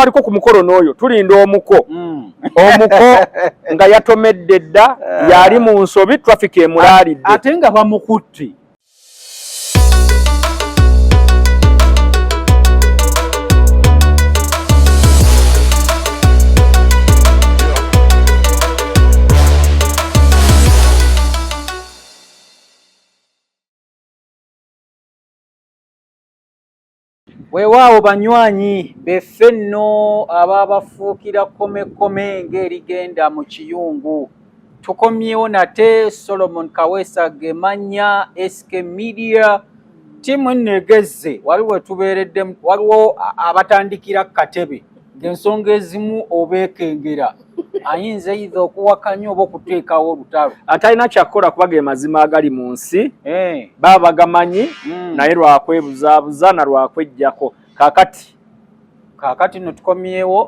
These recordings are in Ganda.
Aliko ku mukolo n'oyo tulinda omuko. Omuko nga yatomedde dda, yali mu nsobi, traffic emulaalidde. Ate nga bamukutte. Weewaawo banywanyi beffe nno ababafuukira kkomekome ng'erigenda mu kiyungu. Tukomyewo nate Solomon Kaweesa Gemanya, SK Media. Ttiimu nno egezze, waliwo wetubeereddemu, waliwo abatandikira ku katebe ng'ensonga ezimu obeekengera ayinza either okuwakanya oba okuteekawo olutalo. Atalina kyakukola kuba ge mazima agali mu nsi, baba bagamanyi, naye lwakwebuzaabuza na lwakwejjako. Kaakati nno tukomyewo,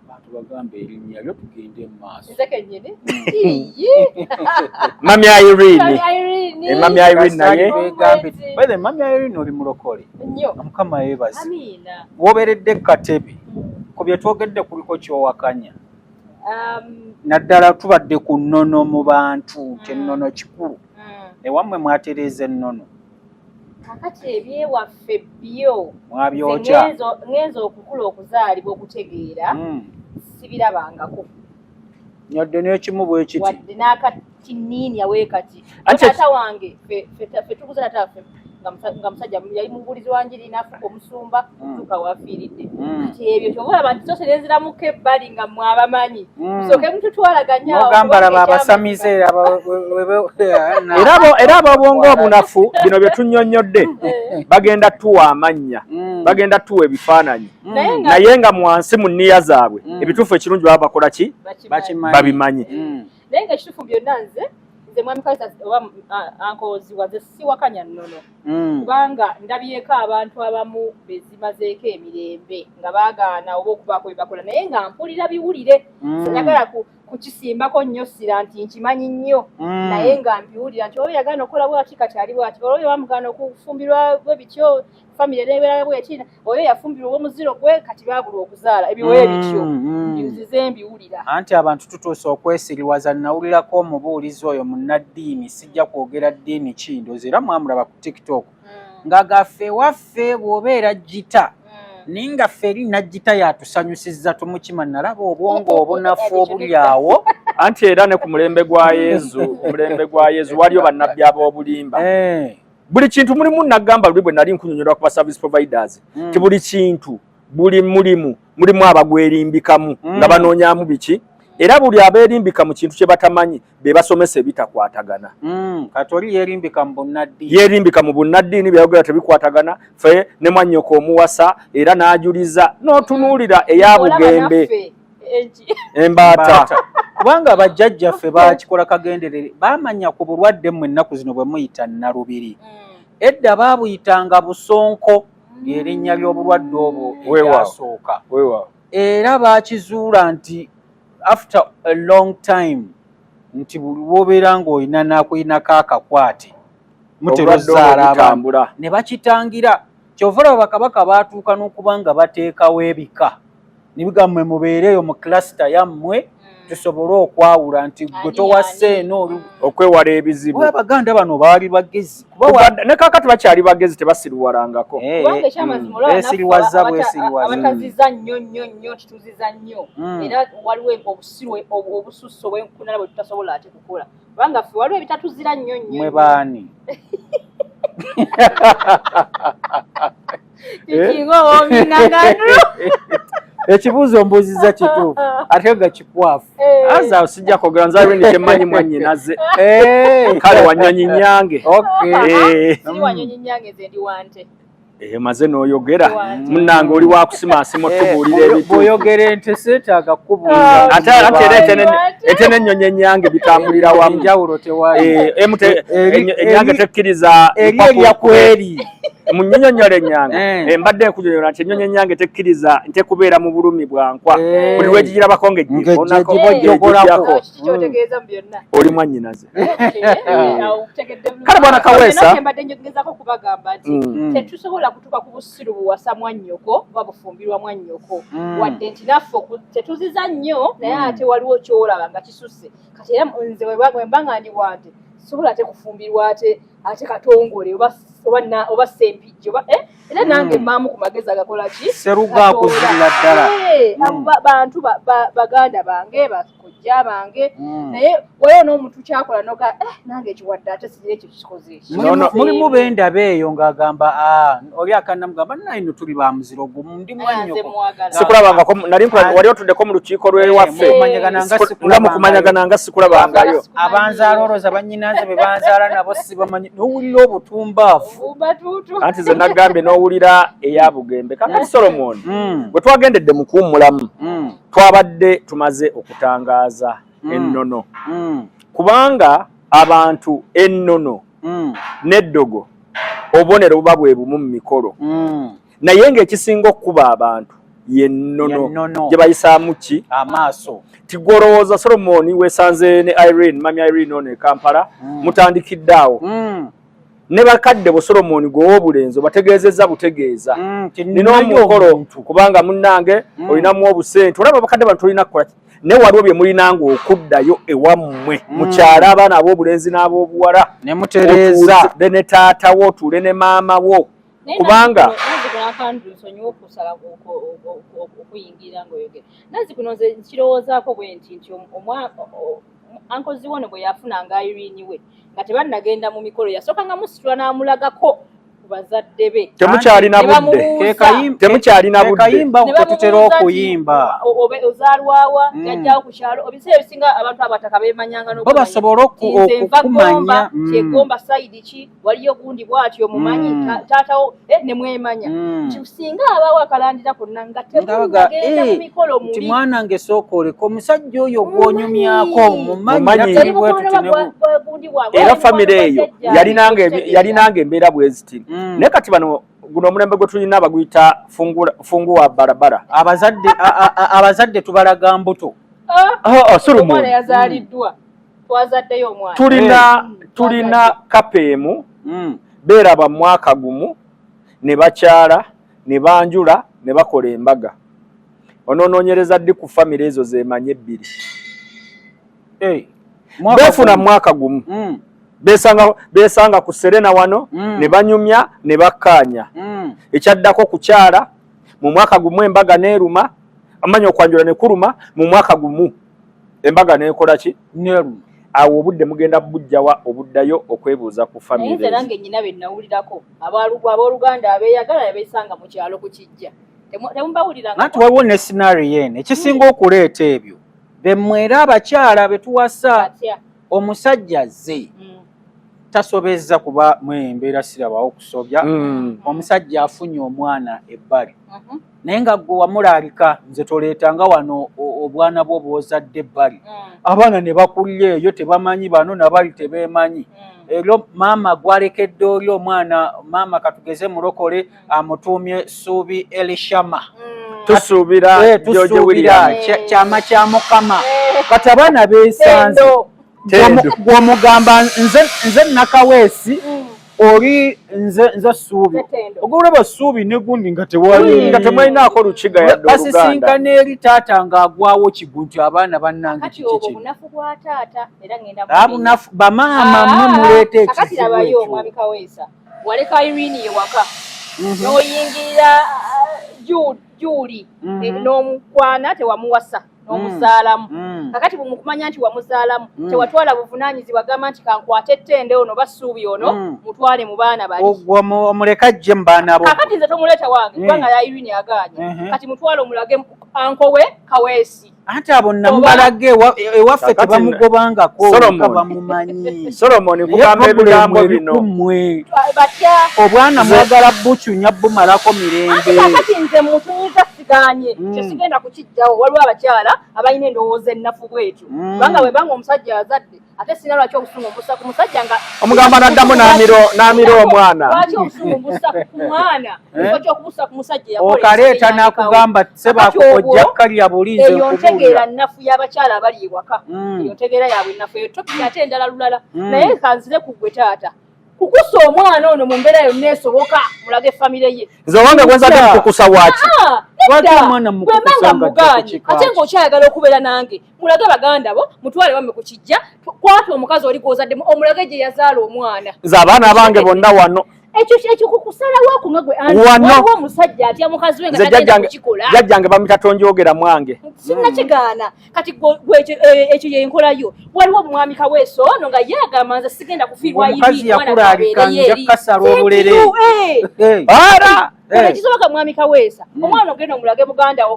bantu bagambe erinnya lyo tugende mu maaso. Nze kennyini. Mami Irene. Mami Irene. Mami Irene naye. Begambe. By the way, Mami Irene oli mulokole. Nnyo. Mukama yeebaze. Amiina. W'obeeredde ku katebe, ku bye twogedde kuliko ky'owakanya. Naddala tubadde ku nnono mu bantu, nti ennono kikulu. Ewammwe mwatereeza ennono. Kakati ebyewaffe byo Mwabyokya. Nze ngenze okukula okuzaalibwa okutegeera, sibirabangako. Yadde n'ekimu bwe kiti. Wadde n'akatiniini awe kati. Anti Taata wange, ffe tukuze taata waffe nga musajja yali mubuulizi wa njiri n'afuuka omusumba, okutuuka w'afiiridde. Kati ebyo ky'oba olaba nti sose nenziramuko ebbali nga mmwe abamanyi. Tusooke mututwalaganye awo, N'ogamba kubanga laba abasamize ekyamazima. era we- Era ab'obwongo obunafu bino bye tunnyonnyodde bagenda tuwa amannya, bagenda tuwa ebifaananyi. Naye nga Naye nga mwansi mu nniya zaabwe, ebituufu ekirungi baba bakola ki? Bakimanyi. Bakimanyi. Babimanyi. Naye nga ekituufu byonna nze mwami Kaweesa oba ankozi waze siwakanya nnono. Kubanga ndabyeko abantu abamu bezimazeeko emirembe nga baagaana oba okubaako bye bakola, naye nga mpulira biwulire. Njagala kukisimbako nnyo ssira nti nkimanyi nnyo. Naye nga mbiwulira nti oyo yagaana okukola bw'ati kati ali bw'ati, oyo bamugaana okufumbirwa bwe bityo, famire n'ebeera bw'eti, oyo yafumbirwa ow'omuziro gwe kati baabulwa okuzaala, ebyo bwe bityo. Nzize mbiwulira. Anti abantu tutuuse okwesiriwaza. Nawulirako omubuulizi oyo munnaddiini, sijja kwogera ddiini ki, ndowooza era mwamulaba ku TikTok, nga gaffe waffe bw'obeera gita, naye nga ffe eri najjita yatusanyusizza tumukima. Nalaba obwongo obunafu obuli awo. Anti era ne ku mulembe gwa Yezu, omulembe gwa Yezu waliyo bannabbi ab'obulimba. Buli kintu mulimu, nagamba luli bwe nali nkunyonyola ku ba service providers, ti buli kintu, buli mulimu mulimu abagwerimbikamu nga banoonyaamu biki, era buli abeerimbika mu kintu kye batamanyi be basomesa ebitakwatagana. Kati oli yeerimbika mu bunnaddiini. Yeerimbika mu bunnaddiini, byayogera tebikwatagana. Ffe ne mwannyoko omuwasa era n'ajuliza n'otunuulira eya Olaba Bugembe. naffe, Embaata. Kubanga bajjajjaffe baakikola kagenderere, baamanya ku bulwadde mmwe ennaku zino bwe muyita nnalubiri. Edda baabuyitanga busonko, ly'erinnya ly'obulwadde obwo eryasooka. Era baakizuula nti after a long time nti buli lw'obeera ng'olina n'akuyinako akakwate mutera Obulwadde obwo ozaala abaana. butambula. Ne bakitangira. Kyova olaba bakabaka baatuuka n'okuba nga bateekawo ebika. Ne bigamba mmwe mubeereeyo mu cluster yammwe, tusobole okwawula nti gwe Ani towassa ani? eno oli- Okwewala ebizibu. Oba Abaganda bano baali bagezi. Kuba Ne kaakati bakyali bagezi, tebasiruwalangako. Kubanga ekyamazima olaba naffe Beesiriwaza, bwesiriwaza. abataziza nnyo nnyo nnyo nti tuziza nnyo. Era waliwo obusiru obususse obwenkunala bwe tutasobola ate kukola. Kubanga ffe waliwo ebitatuzira nnyo nnyo. Mwe baani? Kikinga owominangano. Ekibuuzo mbuuzizza kituufu ate nga kikwafu. Aza sijja kwogera nze Irene kyemmanyi mwannyinaze. Kale wanyonyi nnyange. Siri wanyonyi nnyange, nze ndi wante. Maze n'oyogera. Wante. Munnange oli wakusimaasima otubuulira ebituufu. Bw'oyogera ente seetaaga kukubuulira. Ate era ente n'ennyonyi ennyange bitambulira wamu. Enjawulo tewali. Ennyange tekkiriza Eri mpapu erya kweri. Mu nnyonyonyola ennyange eh. Mbadde nkunyonyola nti ennyonyi ennyange tekkiriza ntekubeera mu bulumi bwankwa eh. Buli lwegigirabako ng'egibonako oli mwannyinaze. Kale bwana Kaweesa, mbadde njogezako kubagamba nti tetusobola kutuuka ku busiru buwasa mwannyoko oba bufumbirwa mwannyoko, wadde nti naffe tetuziza nnyo, naye ate waliwo kyolaba nga kisusse. Kati era nze wemba nga ndi wante sobola ate kufumbirwa ate ate Katongole oba Sempijja oba eh, era nange maamu ku magezi agakola ki. Seruga akuzirira ddala. Eh, bantu baganda bange, bakojja bange, naye waliwo n'omuntu kyakola noga eh, nange ekiwadde ate sigira ekyo kikoze eki. Mulimu bendaba eyo ng'agamba, ah, oli akanamugamba naye no tuli ba muziro gumu, ndi mwannyoko. Sikulabangako, nali wali otuddeko mu lukiiko lw'ewaffe nga mukumanyagana nga sikulabangayo. Abanzaala olowooza bannyinanze be banzaala nabo sibamanyi, n'owulira obutumbaavu. Anti ze nagambye n'owulira eya Bugembe. Kakati Solomon, bwe twagendedde mu kuwummulamu, twabadde tumaze okutangaaza ennono, kubanga abantu ennono n'eddogo obubonero buba bwe bumu mu mikolo, naye ng'ekisinga okukuba abantu yennono gye bayisaamu ki amaaso. Tigolowooza Solomon wesanze ne Irene, mami Irene ono e Kampala, mutandikidde awo ne bakadde bo. Solomon gwe ow'obulenzi obategeezezza butegeeza, nina omukolo kubanga munnange olinamu obusente, olaba bakadde bano tolina kukola ki, naye waliwo bye mulinanga okuddayo ewammwe mukyale abaana ab'obulenzi n'ab'obuwala ne mutereeza. Otuule ne taata wo, otuule ne maama wo, kubanga akantu nsonyiwa okusala okuyingira ngaoyogera nazi kuno nze nkirowoozaako bwe nti nti ankozi wono bwe yafunanga Irene we nga tebannagenda mu mikolo, yasookanga musitula n'amulagako ku bazadde be. Temukyalina Ne budde. bamubuuza. Temukyalina budde. Kayimba Ne kwe tutera bamubuuza nti, okuyimba. Ozaalwawa, jjajjaawo ku kyalo, ebiseera ebisinga abantu abataka beemanyanga bo basobole nze nva okukumanya. Gomba, kyegomba side ki, waliyo gundi bw'atyo omumanyi, taatawo eh, ne mwemanya nti singa abaawo akalandira konna nga Nga baga, temugenda mu "Eh, mikolo nti muli mwana nge sooka oleka omusajja oyo gw'onyumyako mumanyi." Mumanyi. Era tuli Teri bwe mukwano tuti ne gwa gundi bwange. Era Wali famire mukwano eyo gwa jjajjange, okitegeera. Yalinanga embeera bwe ziti, naye kati bano guno omulembe gwe tulina baguyita funguwa barabara. Abazadde abazadde tubalaga mbuto. Ah, Oh, oh, Solomon. Omwana yazaaliddwa, twazaddeyo omwana. Tulina couple emu beeraba mwaka gumu ne bakyala ne banjula ne bakola embaga. Ononoonyereza ddi ku famire ezo zemanye ebbiri? Eh, beefuna mwaka gumu, besanga ku Serena wano, ne banyumya ne bakkaanya. Ekyaddako kukyala mu mwaka gumu, embaga neeruma, amanya okwanjula ne kuluma mu mwaka gumu, embaga neekola ki? Neruma. Awo obudde mugenda bujjawa obuddayo okwebuuza ku Naye nze famire? Nange nyina be nawulirako abooluganda abeeyagala ne beesanga mu kyalo ku kijja. Temubawuliranga? Anti waliwo ne scenario eno ekisinga okuleeta ebyo, bemmwe era abakyala betuwasa. Batya? Omusajja azze tasobezza, kuba mwe embeera sirabawo kusobya. Omusajja afunye omwana ebbali, naye nga gwe wamulaalika, nze toleetanga wano obwana bwo bw'ozadde ebbali. Abaana ne bakulira eyo, tebamanyi bano nabali, tebeemanyi. Eryo maama gwalekedde oli omwana, maama katugeze mulokole, amutuumye Suubi Elishama. Tusuubira Eh, George tusuubira Williams. Kyama kya Mukama. Kati abaana beesanze. Tendo. Tendo. Gw'omugamba nze Nakaweesi, oli nze Suubi. Tendo. Ogolaba Suubi ne gundi nga tewali nga temwalinaako lukiga yadde oluganda. Basisinkana eri, taata ng'agwawo kigu nti abaana bannange, Kati kiki obwo kino? bunafu bwa taata era ngenda Ah, bunafu bamaama mmwe muleeta Kakati ekizibu labayo ekyo. omwami Kaweesa, waleka Irene ye waka n'oyingirira Julie, n'omukwana, tewamuwasa, n'omuzaalamu. Kakati bwemukumanya nti wamuzaalamu, tewatwala buvunaanyizibwa gamba nti kankwate ettende ono oba Ssuubi ono, mutwale mu baana bali. Ogwo omuleka ajje mu baana bo. Kakati nze tomuleeta wange, kubanga ya Irene agaanye. Kati mutwale omulage uncle we Kaweesi. Anti abo namubalaga ewaffe, Kakati tebamugobangako. Solomon. Nga bamumanyi. Solomon, Naye nkugamba problem ebigambo eri bino. ku mmwe. Batya? Obwana mwagala bucunya bumalako Anti mirembe. kakati nze mutunyiza si nkiganye, kyesigenda kukijjawo. Waliwo abakyala abalina endowooza ennafu bwetyo, kubanga bwe banga omusajja azadde, ate sina lwaki obusungu mbussa ku musajja nga Omugamba n'addamu n'amira omwana. Lwaki obusungu mbussa ku mwana ekifo ky'okubussa ku musajja eyakola Okaleeta ensobi? N'akugamba Kakati sebaako obwo, ojja kalya bulinze. Eyo ntegeera nnafu y'abakyala abali ewaka. Eyo ntegeera yaabwe ennafu. Eyo topic ate endala lulala. Naye kanzire ku gwe taata, kukusa omwana ono mu mbeera yonna esoboka, mulage famire ye. Nze owange gwenzadde mukukusa waaki? Ah, Lwaki nedda. omwana mukukusa Bwe mba nga nga ajja ku mugaanyi, kika ate kye? ng'okyayagala okubeera nange, mulage baganda bo, mutwale wamme ku kijja, kwata omukazi oli gw'ozaddemu, omulage gye yazaala omwana. Nze abaana abange bonna wano. Ekyo kukusalawo okunga gwe anti Wano. waliwo omusajja atya mukazi we nga Nze tagenda jjajjange kukikola. Jjajjange bamita tonjogera mwange. Sinnakigaana. Kati gwe ekyo yenkolayo. Waliwo omwami Kaweesa ono nga ye agamba, nze sigenda kufiirwa. Omukazi yakulaalika, nja kukasala obulere. Hey. Ara. Ekisoboka, mwami Kaweesa, omwana ogenda omulage muganda wo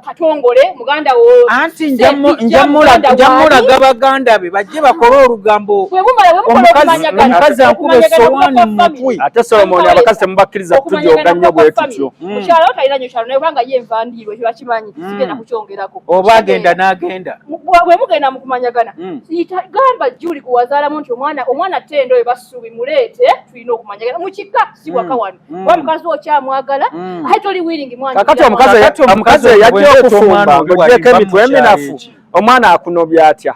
Katongole, muganda wo. Anti nja mulaga baganda be bajje bakole olugambo. Bwe bumala, bwe mukola okumanyagana, Omukazi ankuba okumanyagana essowaani kuba mu kwa family. mutwe. Ate Solomoni, abakazi temubakkiriza kutujooga nnyo bwe tutyo. Mukyalo wo talina nnyo kyalo, naye kubanga ye envandiirwe kibakimanyi, sigenda kukyongerako. Oba agenda n'agenda. Bwe mugenda mu kumanyagana, gamba Juli gwe wazaalamu nti omwana Tendo oyo basuubi muleete, tulina okumanyagana mu kika, si waka wano. Oba mukazi wo okyamwagala, ate toli willing mwana. Kakati omukazi Kakati omukazi omukazi eyajja bw'oleeta okufumba omwana oli ng'ogyeko wali emitwe bamukyalo eminafu, eki. omwana akunobya atya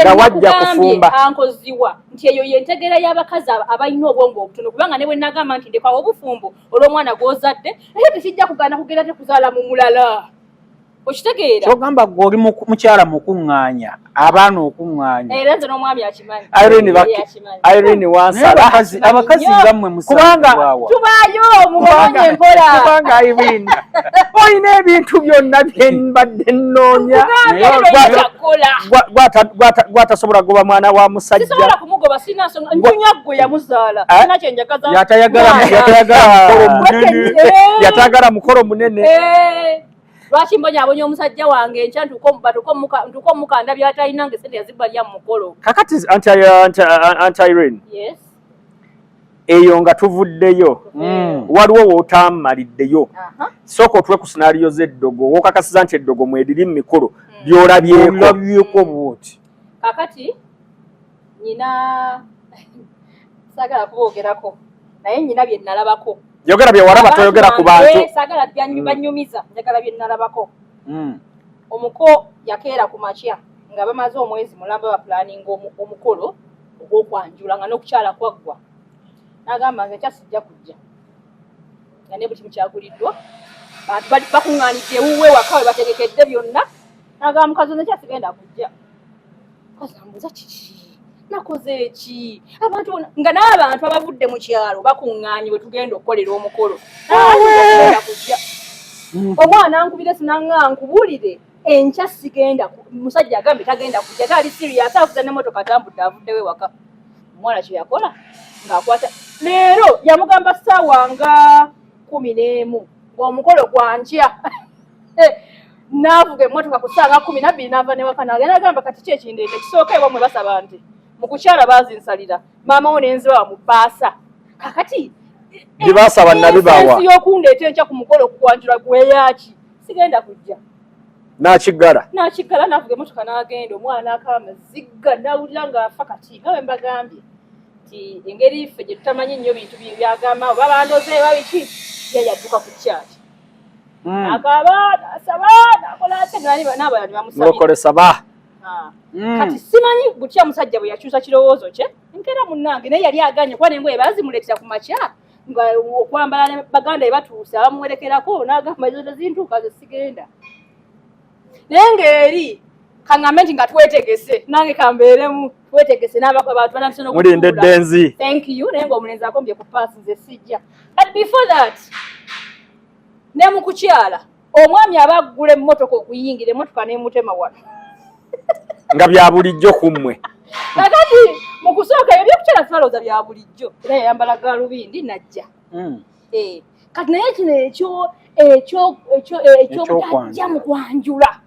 nga wajja kufumba? Ankoziwa nti eyo yentegeera y'abakazi abalina obwongo obutono, kubanga ne bwe nagamba nti ndekawo obufumbo olw'omwana gw'ozadde, naye tekijja kugaana kugenda tekuzaala mu mulala, okitegeera? Kyogamba gwe oli mukyala mukuŋŋaanya abaana, okuŋŋaanya. Era nze n'omwami akimanyi. Irene Ye akimanyi. Irene Naye wansala. abakazi nga mmwe Kubanga musangibwawa? Tubaayo mubonye mpola. Kubanga Irene, olina ebintu byonna bye mbadde nnoonya. Kyakola. Gwatasobola kugoba mwana wa musajja. Sisobola kumugoba, sina nsonga. Njunya gwe yamuzaala. Eh? Sina kyenjagaza. Yatayagala mwana. Yatayagala mukolo munene. Yatagala mukolo munene. Eh, lwaki mbonyabonya omusajja wange? Enkya ntuuka omukanda byatalina nga esente yazibba lya mu mukolo. Kakati anti Irene, Yes. eyo nga tuvuddeyo, waliwo wootammaliddeyo. Sooka otuwe ku scenario z'eddogo, wookakasiza nti eddogo mweriri mu mikolo by'olabyeko. Olabyeko bwoti. Kakati nyina saagala kuboogerako, naye nyina bye nalabako. Yogera bye walaba, Abantu toyogera ku bange, bantu. Saagala banyumiza, njagala bye nalabako. Omuko yakeera ku makya nga bamaze omwezi mulamba bapulaninga omukolo ogw'okwanjula, nga n'okukyala kwaggwa, n'agamba, nze nkya sijja kujja, nga ne buli kimu kyaguliddwa, bantu bakuŋŋaanidde ewuwe waka we bategekedde byonna. N'agamba mukazi, nze nkya sigenda kujja. Mukazi ambuuza, kiki? Nakoze eki? Abantu bonna nga n'abantu abavudde mu kyalo bakuŋŋaanye bwe tugenda okukolera omukolo. Sigenda kujja. Omwana ankubire sinanga nkubuulire, enkya sigenda musajja agambye tagenda kujja, ate ali serious, avuze n'emmotoka, atambudde, avuddewo ewaka. Omuwala kye yakola ng'akwata leero, yamugamba ssaawa nga 11 ng'omukolo gwankya, n'avuga emmotoka ku ssaawa nga 12 n'ava newaka, n'agenda. Agamba, kati ki ekindeeta? Ekisooka, ewammwe basaba nti mu kukyala baazinsalira maama wo nenzibawa mu bbaasa. Kakati Bye baasaba nabibawa. Ensi y'okundeeta enkya ku mukolo okukwanjula gweyaki? Sigenda kujja. N'akiggala. N'akiggala, n'avuga emmotoka n'agenda. Omwana n'akaba amaziga, n'awulira ng'afa. Kati nga bwe mbagambye nti engeri ffe gye tutamanyi nnyo bintu byagamba oba bandoze oba biki, ye yadduka ku kyaki, akaaba, n'asaba, n'akola atya, n'abalala ne bamusabira. Mulokolesa ba. Ah. Kati simanyi butya musajja bwe yakyusa kirowoozo kye nkeera munnange, naye yali aganye kuba nengoye baazimuleetera ku makya nga okwambala ne baganda be batuuse abamuwerekerako, n'agamba, ezo tezintuuka, ze sigenda. Naye ng'eri kaŋŋambe nti nga twetegese, nange kambeeremu twetegese n'abantu batandise Mulinda n'okutuula. Eddenzi. Thank you. Naye ng'omulenzi akombye ku paasi, nze sijja. But before that, ne mu kukyala, omwami aba aggula emmotoka okuyingira, emmotoka n'emutema wano. Nga bya bulijjo ku mmwe. Kakati mu kusooka ebyo byokukyala twalowooza bya bulijjo, era yayambala galubindi najja. Eh, kati naye kino ekyo ekyobutajja mu kwanjula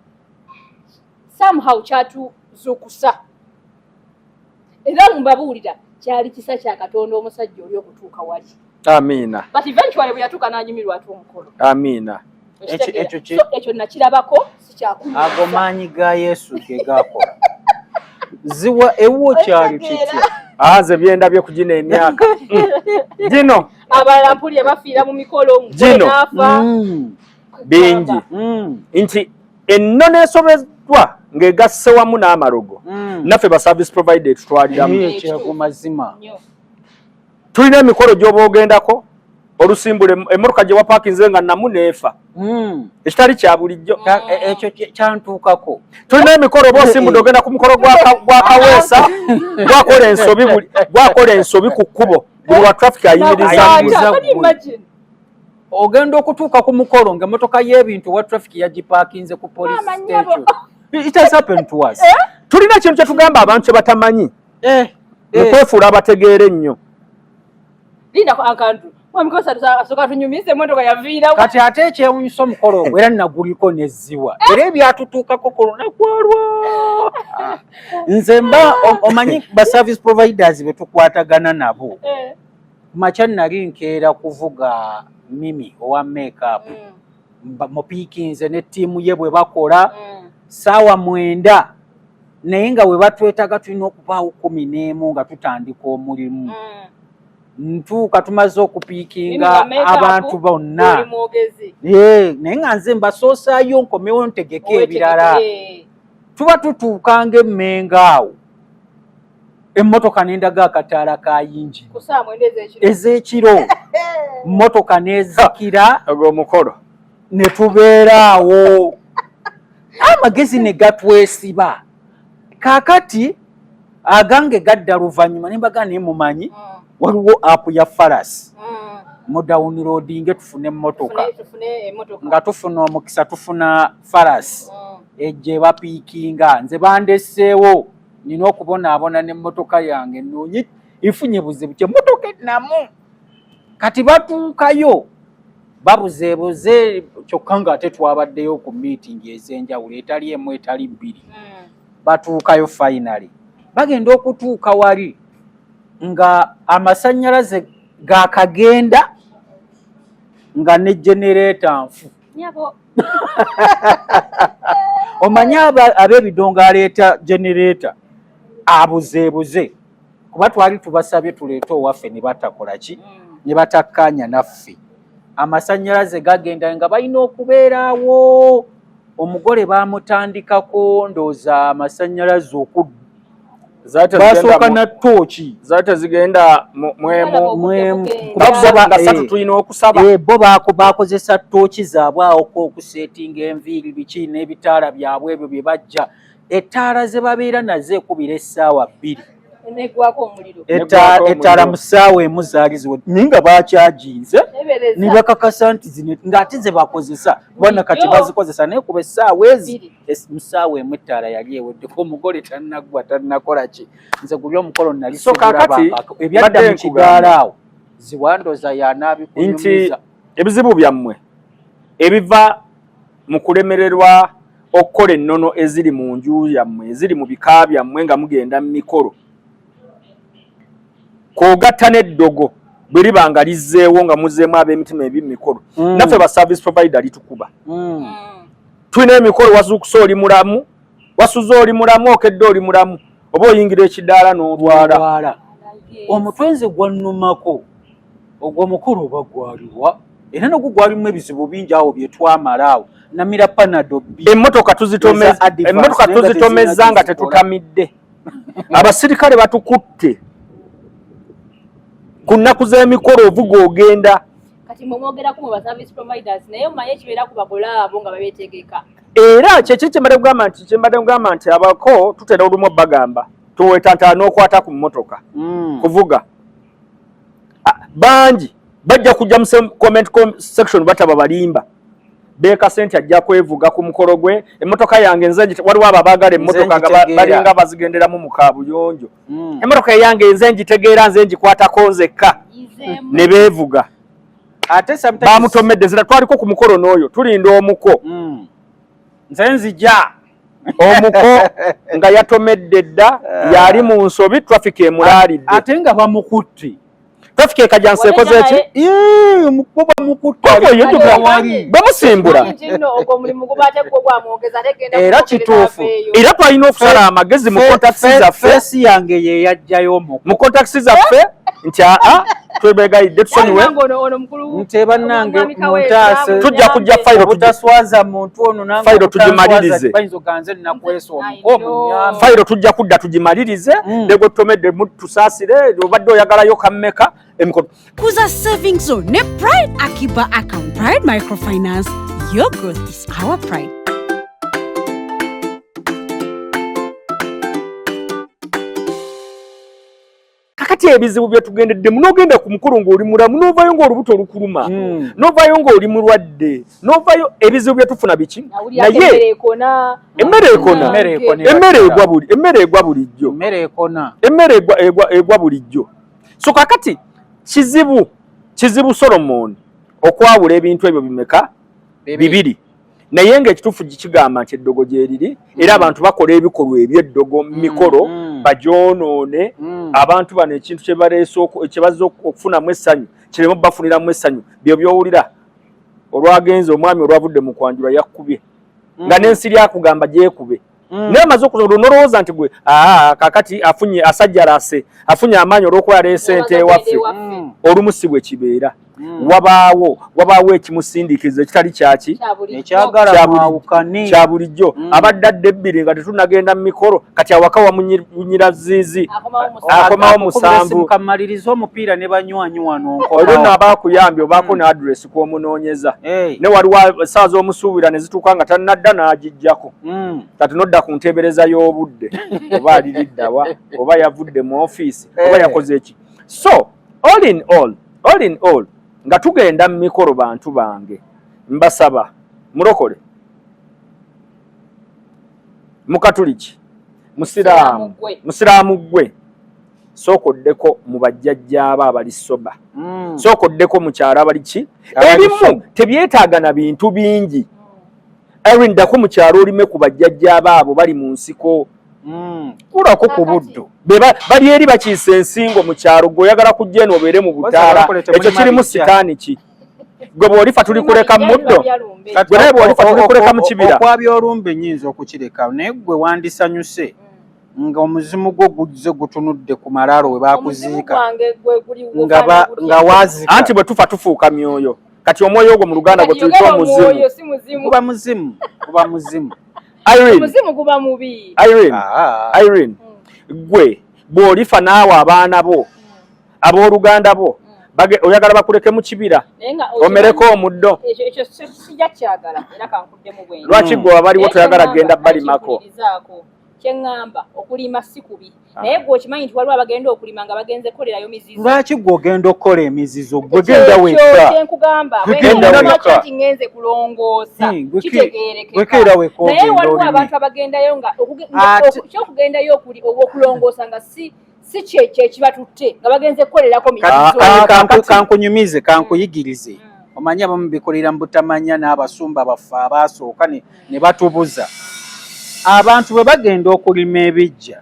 somehow kyatuzuukusa, era mbabuulira, kyali kisa kya Katonda omusajja oli okutuuka wali. Amiina. But eventually bwe yatuuka n'anyumirwa ate omukolo. Amiina. Ekyo nakirabako sikyakunyumiza. Ago maanyi ga Yesu ge gakola. Ziwa ewuwo kyali kitya? Nze byendabye ku gino emyaka gino abalala mpulira bafiira mu mikolo gino n'afa bingi nti ennono esobeddwa ng'egasse wamu n'amalogo naffe ba service provider etutwaliramu. Mazima tulina emikolo gy'oba ogendako olusimbula emmotoka gye wapaakinze nga namu neefa ekitali kya bulijjo. Ekyo kyantuukako. Tulina emikolo oba osimbudde ogenda ku mukolo gwa Kaweesa, gwakola ensobi ku kkubo, buli wa traffic ayimiriza. Ogenda okutuuka ku mukolo ng'emmotoka y'ebintu wa traffic yagipaakinze ku police station. It has happened to us. Tulina ekintu kye tugamba abantu kye batamanyi mu kwefuula abategeera ennyo. Linda akantu asooka tunyumize emmotoka yaviirawo. Kati ate ekyewunyisa omukolo ogwo era naguliko n'ezziwa era ebyatutuukako ku lunaku olwo. Nze mba omanyi ba service providers be tukwatagana nabo. Makya nali nkeera kuvuga Mimi owa makeup mupiikinze ne ttiimu ye bwe bakola 9:00 naye nga we batwetaaga tulina okubaawo 11 nga tutandika omulimu. Ntuuka tumaze okupiikinga abantu bonna naye nga nze mbasoosaayo nkomewo ntegeke ebirala. Tuba tutuuka ng'emmengo awo emmotoka n'endaga akataala ka yingini ez'ekiro mmotoka n'ezikira ogw'omukolo ne tubeera awo amagezi ne gatwesiba. Kaakati agange gadda luvannyuma ne mbaga naye mumanyi waliwo app ya Faras mu downloadinge tufune emmotoka nga tufuna omukisa tufuna Faras ejje bapiikinga. Nze bandeseewo nina okubonaabona n'emmotoka yange nnoonye efunye buzibu ki emmotoka ennamu. Kati batuukayo babuzeebuze kyokka ng'ate twabaddeyo ku meeting ez'enjawulo etali emu etali bbiri. Batuukayo finally bagenda okutuuka wali nga amasannyalaze gakagenda nga ne generator nfu. Omanyi ab'ebidongo aleeta generator abuzeebuze kuba twali tubasabye tuleete owaffe ne batakola ki ne batakkaanya naffe. Amasannyalaze gagenda nga balina okubeeraawo. Omugole baamutandikako ndowooza amasannyalaze basooka na ttooki zaali tezigenda mwemu nga ssatu tulina okusaba. Bo bakozesa ttooki zaabwe awo okuseetinga enviiri biki n'ebitaala byabwe ebyo bye bajja. Ettaala ze babeera nazo ekubira essaawa 2 ettaala mu ssaawa emu zaali ziwe naye nga bakyaginze ne bakakasa nti zino ng'ate ze bakozesa kubanga kati bazikozesa naye kuba essaawa ezi mu ssaawa emu ettaala yali eweddeko omugole tannaggwa tannakola ki. Nze guli omukolo nali sigulabangako ebyadda mu kidaala awo ziwandoza y'anaabikunyumiza. Nti ebizibu byammwe ebiva mu kulemererwa okukola ennono eziri mu nju yammwe eziri mu bika byammwe nga mugenda mu mikolo kwogatta n'eddogo bwe liba nga lizzeewo nga muzzeemu ab'emitima ebi mu mikolo naffe ba service provider litukuba. Tulina emikolo wazuukusa oli mulamu, wasuze oli mulamu, okedde oli mulamu, oba oyingira ekidaala n'olwala. Omutwe nze gwannumako ogwo mukolo oba gwaliwa era nagwo gwalimu ebizibu bingi awo bye twamala awo namira Panado bbiri. Emmotoka tuzitomezza nga tetutamidde. Abasirikale batukutte ku nnaku z'emikolo ovuga ogenda. Kati mwe mwogerako mu ba service providers naye mumanye ekibeera ku bagole abo nga babeetegeka. Era kyeki kyembadde kugamba nti abako tutera olumu bagamba tuwetantala n'okwata ku mmotoka kuvuga. Bangi bajja kujja mu comment section bataba balimba beekase nti ajja kwevuga ku mukolo gwe emmotoka yange nze waliwo abo abaagala emmotoka nga balinga bazigenderamu mu kaabuyonjo. Emmotoka eyange nze ngitegeera nze ngikwatako nzekka ne beevuga. Ate bamutomedde zira twaliko ku mukolo n'oyo tulinda omuko nze nzija omuko nga yatomedde dda yali mu nsobi traffic emulaalidde ate nga bamukutte. Traffic ekajansi ekoze ki? Mukuba mukutta. Bamusimbula. Era kituufu. Era twalina okusala amagezi mu contacts zaffe. Face yange ye yajjayo mu. Mu contacts zaffe nti aa twebegayidde tusonyiwe. Nte bannange muntaase. Tujja kujja fayiro obutaswaza muntu ono nange fayiro tugimalirize. Bayinza oganze nnakwesa omuko omunyama. Fayiro tujja kudda tugimalirize. Ndego tutomedde tusaasire obadde oyagalayo kammeka emikono. Kuza Savings Zone ne Pride Akiba account. Pride Microfinance, your growth is our pride. Kakati ebizibu bye tugendeddemu n'ogenda ku mukolo ng'oli mulamu n'ovaayo ng'olubuto olukuluma n'ovaayo ng'oli mulwadde n'ovaayo ebizibu bye tufuna biki naye emmere ekona emmere egwa bulijjo emmere egwa bulijjo. So kakati kizibu Solomon okwawula ebintu ebyo bimeka bibiri naye ng'ekituufu kigamba nti eddogo gye riri era abantu bakola ebikolwa eby'eddogo mu mikolo bagyonoone abantu bano ekintu kye baleese kye bazze okufunamu essanyu kireme bafuniramu essanyu byo by'owulira olwagenze omwami olwavudde mu kwanjula yakkubye nga n'ensiri akugamba gyekube naye amaze okunolowooza nti gwe kakati afunye asajjalase afunye amaanyi olw'okuba aleese ente ewaffe olumu si bwe kibeera. Wabaawo ekimusindiikiriza ekitali kyaki kya bulijjo abadde adda ebbiri nga tetunnagenda mu mikolo kati awaka wamunyira ziizi akomawo musanvu kamaliriza omupiira ne banywanyi wano olwo nno aba akuyambye obaako ne address kw'omunoonyeza ne waliwo essaawa z'omusuubira ne zituuka nga tannadda n'agiggyako kati nodda ku nteebereza y'obudde oba aliriddawa oba yavudde mu ofiisi oba yakoze eki. So all in all nga tugenda mu mikolo bantu bange mbasaba mulokole mukatuliki musiraamu gwe sooka oddeko mu bajjajjaabo abali soba sooka oddeko mu kyalo abali ki ebimu tebyetaaga na bintu bingi. Irene ddako mu kyalo olime ku bajjajjaabo abo bali mu nsiko kulako ku buddo bali eri bakiisa ensingo mu kyalo gwe oyagala kujja eno obeere mu butaala ekyo kirimu sitaani ki gwe bw'olifa tulikuleka muddo gwe naye bw'olifa tulikuleka mu kibira. Okwabya olumbe nnyinza okukireka naye gwe wandisanyuse nga omuzimu gwo guzze gutunudde ku malaalo we baakuziika nga waazika. Anti bwe tufa tufuuka myoyo kati omwoyo ogwo mu Luganda gwe tuyita omuzimu guba muzimu guba muzimu. Irene guba mubi. Irene gwe bw'olifa naawe abaana bo abooluganda bo oyagala bakuleke mu kibira omereko omuddo ekyo sijja kyagala era kankuddemu bwe lwaki gwe wabaliwo toyagala genda balimako kye ŋŋamba okulima si kubi naye gwe okimanyi nti waliwo abagenda okulima nga bagenze kukolerayo mizizo. Lwaki gwe ogenda okukola emizizo gwe genda wekka kye nkugamba lwaki ngenze kulongoosa kitegeerekeka naye waliwo abantu abagendayo nga ekyokugendayo okulongoosa nga si kye kibatutte nga bagenze kukolerako mizizo. Kankunyumize kankuyigirize omanyi abamu bikolera mu butamanya n'abasumba baffe abaasooka ne batubuza. Abantu bwe bagenda okulima ebijja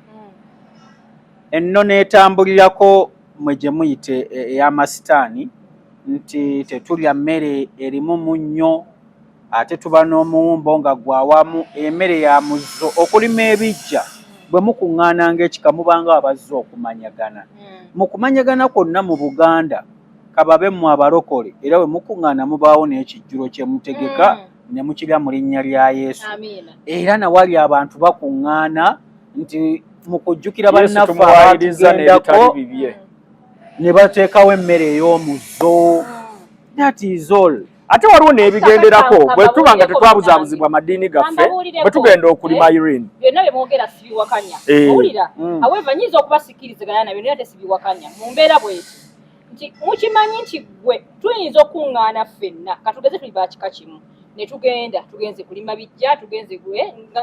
ennono etambulirako mwe gye muyite ey'amasitaani nti tetulya mmere erimu munnyo ate tuba n'omuwumbo nga gwawamu emmere ya muzzo. Okulima ebijja bwe mukuŋŋaana ng'ekika mubanga abazze okumanyagana. Mu kumanyagana kwonna mu Buganda kababe mmwe abalokole era bwe mukuŋŋaana mubaawo n'ekijjulo kye mutegeka ne mukirya mu linnya lya Yesu. Era nawali abantu bakuŋŋaana nti mu kujjukira bannaffe abatugendako ne bateekawo emmere ey'omuzzo. That is all. Ate waliwo n'ebigenderako bwe tuba nga tetwabuzaabuzibwa madiini gaffe bwe tugenda okulima Irene. Byonna bye mwogera sibiwakanya. Owulira? However, nnyinza okuba sikkiriziganya nabyo naye ate sibiwakanya mu mbeera bw'eti nti mukimanyi nti gwe tuyinza okuŋŋaana ffenna katugeze tuli ba kika kimu ne tugenda tugenze kulima bijja tugenze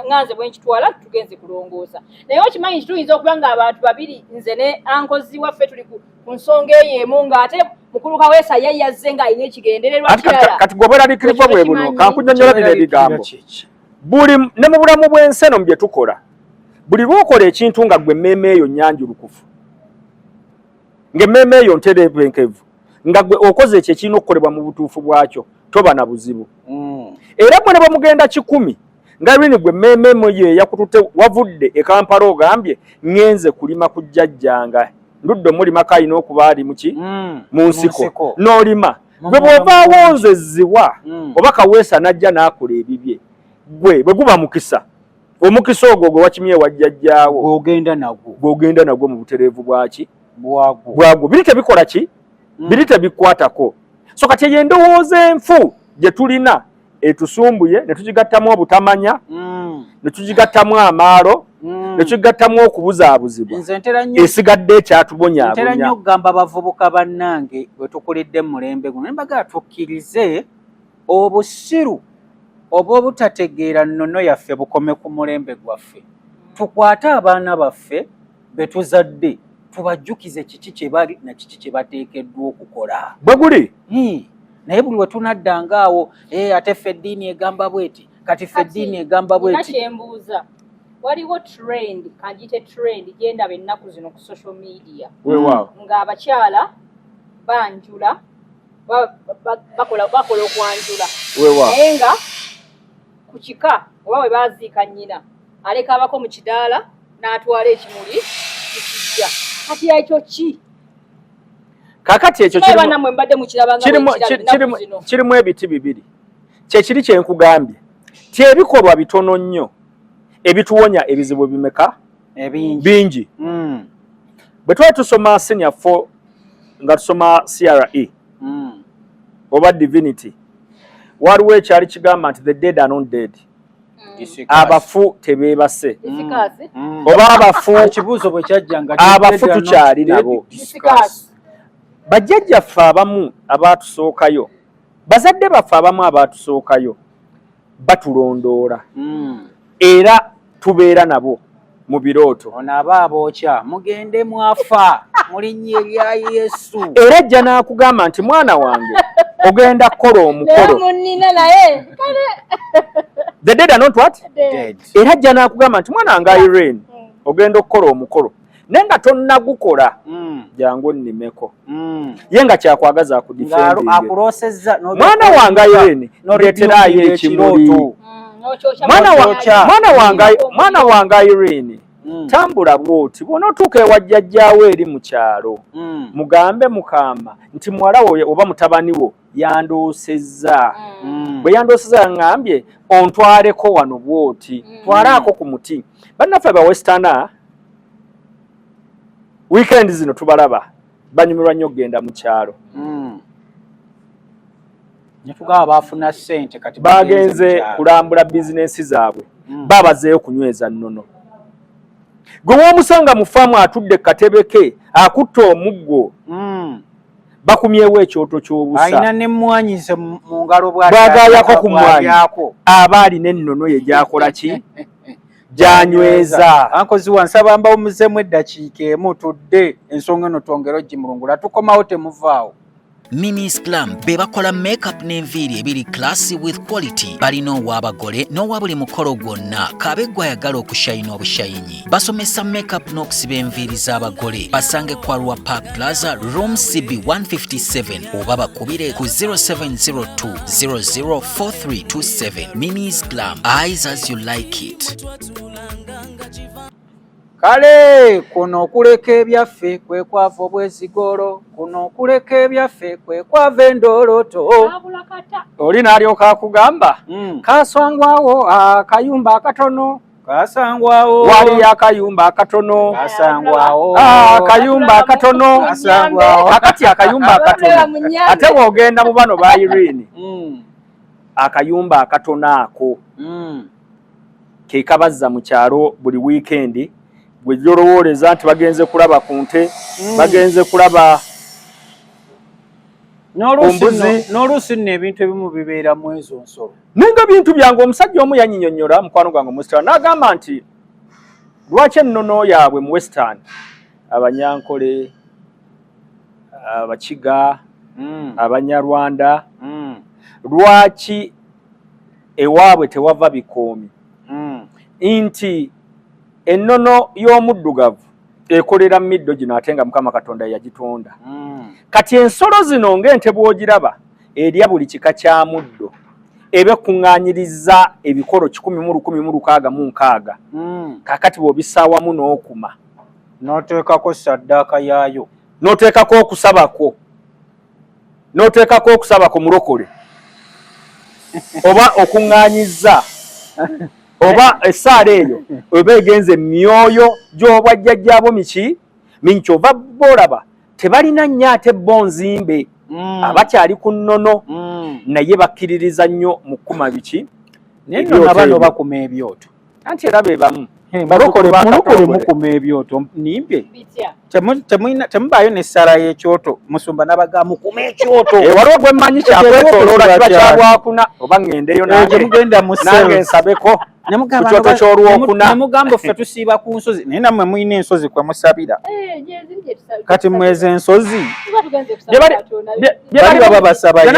nganze bwe nkitwala tugenze kulongoosa naye okimanyi nti tuyinza okuba nga abantu babiri nze ne ankozi waffe tuli ku nsonga eyo emu ng'ate mukulu Kaweesa ye yazze ng'alina ekigendererwa kirala. Kati gwe obweraliikirivu bwe buno kankunnyonnyola bino ebigambo buli ne mu bulamu bw'ensi eno mu bye tukola buli lw'okola ekintu nga gwe emmeeme eyo nnyanjulukufu Ng'emmeeme eyo nterebenkevu, nga gwe okoze ekyo ekirina okukolebwa mu butuufu bwakyo, toba na buzibu. Era gwe ne bwe mugenda 100, nga lwini gwe emmeeme emu ye yakututte, wavudde e Kampala ogambye ŋŋenze kulima ku jjajjanga, ndudde omulimako alina okuba ali muki mu nsiko, n'olima gwe bw'ovaawo nze zziwa oba Kaweesa n'ajja n'akola ebibye, gwe bwe guba mukisa, omukisa ogwo gwe wakimye wa jjajjaawo gw'ogenda nagwo mu butereevu bwaki bwagwo, biri tebikola ki, biri tebikwatako. So kati eyo endowooza enfu gye tulina etusumbuye, ne tugigattamu obutamanya, ne tugigattamu amaalo, ne tugigattamu okubuzaabuzibwa, esigadde ekyatubonyaabonya. Ntera nnyo okugamba abavubuka bannange bwe tukulidde mu mulembe guno, ne mbagamba tukkirize obusiru oba obutategeera nnono yaffe bukome ku mulembe gwaffe, tukwate abaana baffe be tuzadde tubajjukize kiki kye bali na kiki kye bateekeddwa okukola. Bwe guli. Naye buli we tunaddanga awo, ate ffe eddiini egamba bweti, kati ffe eddiini egamba bweti. Kyembuuza, waliwo trend, kangiyite trend, gyendaba ennaku zino ku social media ng'abakyala banjula, bakola okwanjula, naye nga ku kika oba bwe baziika nnyina aleka abako mu kidaala n'atwala ekimuli kikijja. Kati ekyo ki? Kakati ekyo kirimu ebiti bibiri. Kyekiri kye nkugambye ti ebikolwa bitono nnyo ebituwonya ebizibu bimeka bingi. Bwe twali tusoma senior 4 nga tusoma CRE oba divinity, waliwo ekyali kigamba nti the dead are not dead. Abafu tebeebase, oba abafu ekibuuzo bwe kyajjanga, abafu tukyali nabo. Bajjajjaffe abamu abaatusookayo, bazadde baffe abamu abaatusookayo batulondoola, era tubeera nabo mu birooto. Ono aba abookya, mugende mwafa mu linnya erya Yesu. Era ajja n'akugamba nti mwana wange ogenda kukola omukolo. The dead are not what? Dead. Era ajja n'akugamba nti mwana wange Irene ogenda okukola omukolo, naye nga tonnagukola jangu onnimeko. Ye nga kyakwagaza akudefendinge. Akuloosezza. Mwana wange Irene ndeeteraayo ekimuli. Mwana wange Irene tambula bw'oti, bw'onootuuka ewa jjajjaawo eri mu kyalo, mugambe mukama nti muwala wo oba mutabani wo yandoosezza, bwe yandoosezza yaŋŋambye ontwaleko wano bw'oti, twalaako ku muti. Bannaffe ba westerner weekend zino tubalaba banyumirwa nnyo okugenda mu kyalo. Netugaba bafuna ssente kati bagenze kulambula bizinensi zaabwe, babazeeyo kunyweza nnono. Gwe w'omusanga mu faamu atudde katebe ke akutta omuggo, bakumyewo ekyoto ky'obusa, alina n'emmwanyi ze mu ngalo, bw'agaayako ku mmwanyi aba alina ennono ye gy'akola ki, gyanyweza. Ankozi wansaba mbawummuzeemu eddakiika emu, tudde ensonga eno twongere ogimulungula, tukomawo, temuvaawo. Mimis Glam be bakola makeup n'enviiri ebiri classy with quality. Balina ow'abagole n'owa buli mukolo gwonna, kabe gwe ayagala okushayina obushayinyi. Basomesa makeup n'okusiba enviiri z'abagole. Basange Kwarwa Park Plaza, room CB 157, oba bakubire ku 0702 004327. Mimis Glam, eyes as you like it. Kale kuno okuleka ebyaffe kwe kwava obwezigolo, kuno okuleka ebyaffe kwe kwava endooloto. Oli n'alyoka akugamba kasangwawo akayumba akatono, kasangwawo waliyo akayumba akatono, kasangwawo akayumba akatono, kasangwawo. Kakati akayumba akatono, ate bw'ogenda mu bano ba Irene, akayumba akatono ako ke kabazza mu kyalo buli wiikendi. Gwe gy'olowooleza nti bagenze kulaba ku nte, bagenze kulaba N'oluusi n'oluusi nno ebintu ebimu bibeera mu ezo nsolo. Nenga bintu byange. Omusajja omu yanyinyonnyola, mukwano gwange omusitani, n'agamba nti lwaki ennono yaabwe mu western, Abanyankole, Abakiga, Abanyarwanda, lwaki ewaabwe tewava bikoomi, nti ennono y'omuddugavu Ekolera middo gino ate nga Mukama Katonda yagitonda. Kati ensolo zino ng'ente bw'ogiraba erya buli kika kya muddo, eba ekuŋŋaanyiriza ebikolo 1 160. Kaakati bw'obissa awamu n'okuma, n'oteekako ssaddaaka yaayo, n'oteekako okusaba kwo, n'oteekako okusaba ku mulokole oba okuŋŋaanyizza oba essaala eyo oba egenze emyoyo gy'obwajjajjaabo miki mingi, kyova boolaba tebalina nnyo ate bo nzimbe, abakyali ku nnono, naye bakkiririza nnyo mu kkuma biki. Naye nno nabano bakuma ebyoto. Anti era be bamu. Mulokole mukuma ebyoto, nimbye temubaayo n'essaala y'ekyoto, musumba nabaga mukuma ekyoto. Eh, waliwo gwe mmanyi kyakwetoloola kiba kyalwakuna oba ŋŋendeyo nange mugenda nange nsabeko ku kyoto ky'olwokuna. Nemugamba ffe tusiiba ku nsozi, naye nammwe mulina ensozi kwe musabira. Kati mweze ensozi bali baba basaba. Bye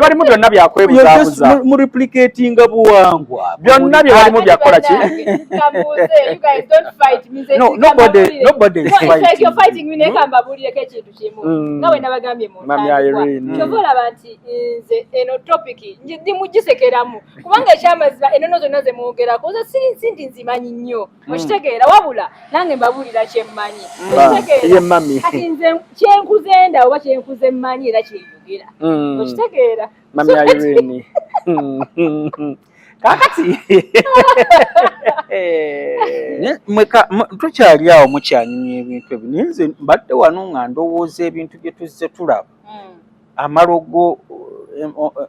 balimu byonna byakwebuzaabuza. Mu replicatinga buwangwa. Byonna bye balimu byakukola ki? No, nobody is fighting. Mbabuulireko ekintu kimu, nga bwe nabagambye mu Mami Irene. Kyova olaba nti nze eno topic ndi mugisekeramu, kubanga ekyamazima enono zonna ze mwogerako nze siri nti nzimanyi nnyo, okitegeera? Wabula nange mbabuulira kyemmanyi, ye mami. Kati nze kyenkuze nda oba kyenkuze mmanyi era kyenjogera, okitegeera? Mami Irene, kakati Tukyali awo mukyanyumya ebintu ebyo, naye nze mbadde wano nga ndowooza ebintu bye tuzze tulaba, amalogo,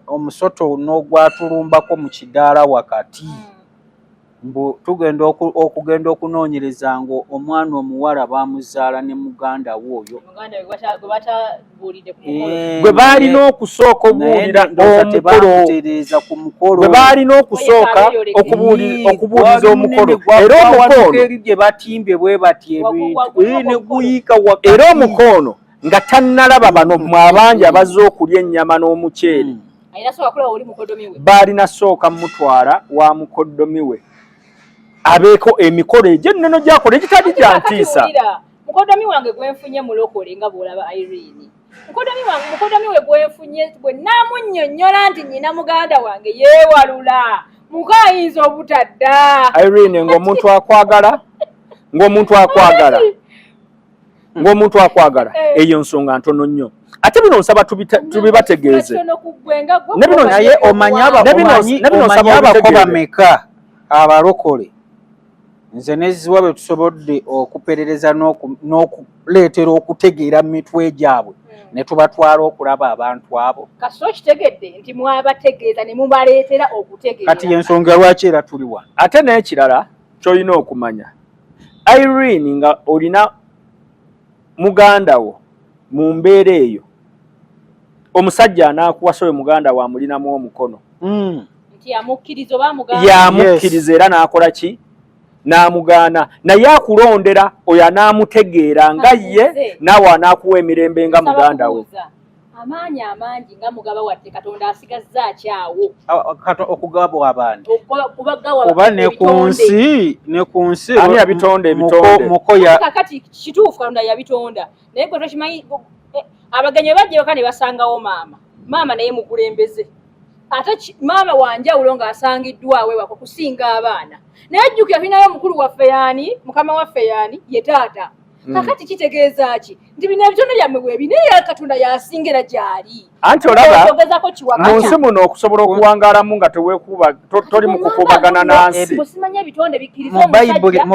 omusoto n'ogwatulumbako mu kidaala wakati, mbu tugenda okugenda okunoonyereza nga omwana omuwala bamuzaala ne muganda we oyo. Gwe baalina okusooka obuulira omukolo, ku mukolo. Gwe baalina okusooka okubuuliza omukolo, era omukoono Eri gye batimbye bwe bati ebintu ne guyiika wakati. Era omukoono nga tannalaba bano mwabangi abazze okulya ennyama n'omuceere, baalina sooka mutwala wa mukoddomi we abeeko emikolo egy'ennono gyakola egitali gya ntiisa. Mukoddomi wange gwenfunye mulokole, nga bw'olaba Irene. Mukoddomi wange, mukoddomi we gwenfunye, bwe naamunnyonnyola nti nnyina muganda wange yeewalula, muka ayinza obutadda. Irene, ng'omuntu akwagala, ng'omuntu akwagala, ng'omuntu akwagala, eyo nsonga ntono nnyo. Ate bino nsaba tubibategeeze. Naye omanyi abako bameka abalokole nze neziwa bwe tusobodde okuperereza n'okuleetera okutegeera mu mitwe gyabwe, ne tubatwala okulaba abantu abo? Kasita okitegedde nti mwabategeeza ne mubaleetera okutegeera. Kati yensonga lwaki era tuli wano. Ate n'ekirala ky'olina okumanya, Irene, nga olina muganda wo mu mbeera eyo, omusajja anaakuwasa oyo muganda wo amulinamu omukono. Nti yamukkiriza oba amugaana. Yamukkiriza era n'akola ki? N'amugaana. Naye akulondera oyo anaamutegeera nga ye, naawe anaakuwa emirembe nga muganda we. Amaanyi amangi nga mugaba wadde Katonda asigazza akyawo. Okugabwa abantu oba ne ku nsi, ne ku nsi. Ani yabitonda ebitonde? Muko ya Kakati kituufu Katonda yabitonda, naye gwe tokimanyi. Abagenyi bajja ewaka ne basangawo maama, maama naye mukulembeze, ate maama wanjawulo ng'asangiddwawo ewaka okusinga abaana. Naye jjukira tulinayo omukulu waffe yaani, mukama waffe yaani, ye taata. Kakati kitegeeza ki nti bino ebitonde byammwe bwebi, naye Katonda yasinga era gyali? Anti olaba mu nsi muno okusobola okuwangaalamu nga tewekuba, toli mu kukuubagana nansi. Mu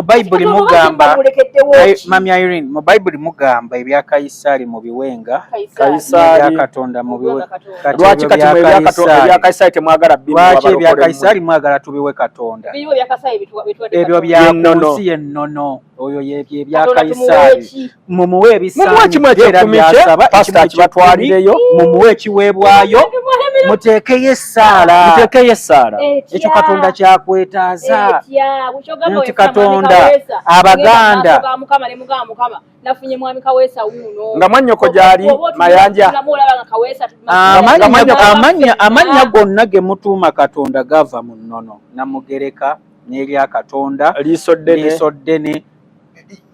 Bayibuli mugamba, Mami Irene, mu Bayibuli mugamba ebya Kayisaali mu biwenga Kayisaali, Katonda mu biwe. Lwaki kati ebya Kayisaali temwagala? Lwaki ebya Kayisaali mwagala tubiwe Katonda? Ebyo byakunsi yennono oyo yebyo ebya Kayisaali mumuwe. Ebisaanira byasaba kibatwalireyo. Mumuwe ekiweebwayo, muteekeyo essaala. Muteekeyo essaala. Ekyo Katonda kyakwetaaza nti Katonda Abaganda Nafunye mwami Kaweesa wuuno. Nga mwannyoko gyali Mayanja. Amannya gonna ge mutuuma Katonda gava mu nnono. Namugereka n'erya Katonda. Liiso ddene. Liiso ddene.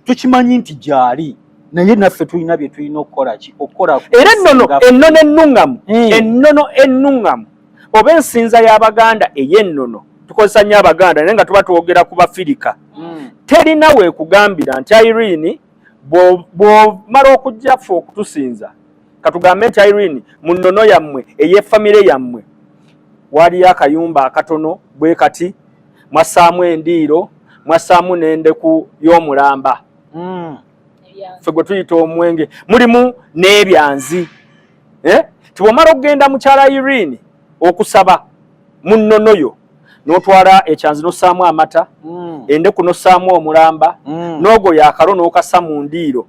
Tukimanyi nti gyali, naye naffe tulina bye tulina okukola ki okukola. Era ennono ennuŋŋamu, ennono ennuŋŋamu oba ensinza y'Abaganda ey'ennono, tukozesa nnyo Abaganda naye nga tuba twogera ku Bafirika, terina weekugambira nti Irene bw'omala okujja ffe okutusinza, katugambe nti Irene mu nnono yammwe ey'effamire yammwe waliyo akayumba akatono bwe kati, mwassaamu endiiro, mwassaamu n'endeku y'omulamba, ffe gwe tuyita omwenge, mulimu n'ebyanzi, eh? Tibwomala okugenda mukyala Irene okusaba mu nnono yo n'otwala ekyanzi n'ossaamu amata, endeku n'ossaamu omulamba, n'ogoya akalo n'okassa mu ndiiro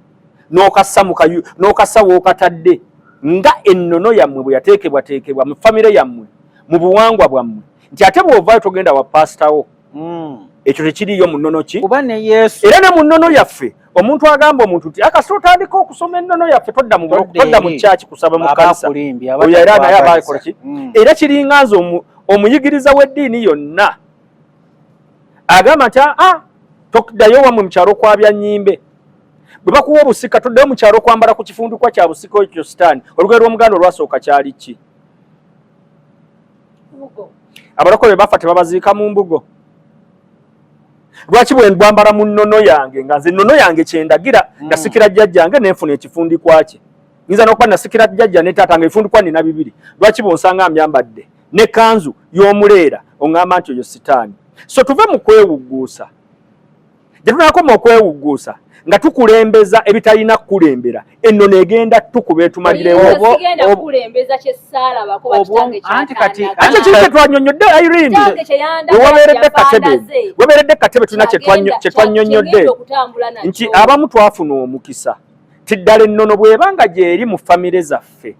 n'okassa mu kayu n'okassa w'okatadde nga ennono yammwe bwe yateekebwateekebwa mu famire yammwe, mu buwangwa bwammwe, nti ate bw'ovaayo togenda wa paasitawo. Ekyo tekiriiyo mu nnono ki? Kuba ne Yesu. Era ne mu nnono yaffe omuntu agamba omuntu nti akasita otandika okusoma ennono yaffe todda mu todda mu kyaki kusaba mu kkanisa, oyo era naye aba akola ki? Era kiringa nze omuyigiriza w'eddiini yonna agamba nti aa toddayo wammwe mu kyalo kwabya nnyimbe, bwe bakuwa obusika toddayo mu kyalo kwambala ku kifundikwa kya busika ekyo sitaani. Olugero lw'Omuganda olwasooka kyali ki? Abalokole bafa tebabaziika mu mbugo. Lwaki bwe mbwambala mu nnono yange nga nze ennono yange kyendagira, nasikira jjajjange nenfuna ekifundikwa kye, nyinza n'okuba nasikira jjajja ne taata nga ebifundikwa nina bibiri, lwaki bw'onsanga mbyambadde ne kanzu y'omuleera oŋŋamba nti oyo sitaani? So tuve mu kwewugguusa. Gye tunakoma okwewugguusa nga tukulembeza ebitalina kukulembera, ennono egenda tukuba etumalirewo. Anti kiri kyetwanyonyodde Irene, wewabeeredde katebe, webeeredde katebe, tulina kyetwannyonnyodde nti abamu twafuna omukisa ti ddala ennono bw'ebanga gyeri mu famire zaffe,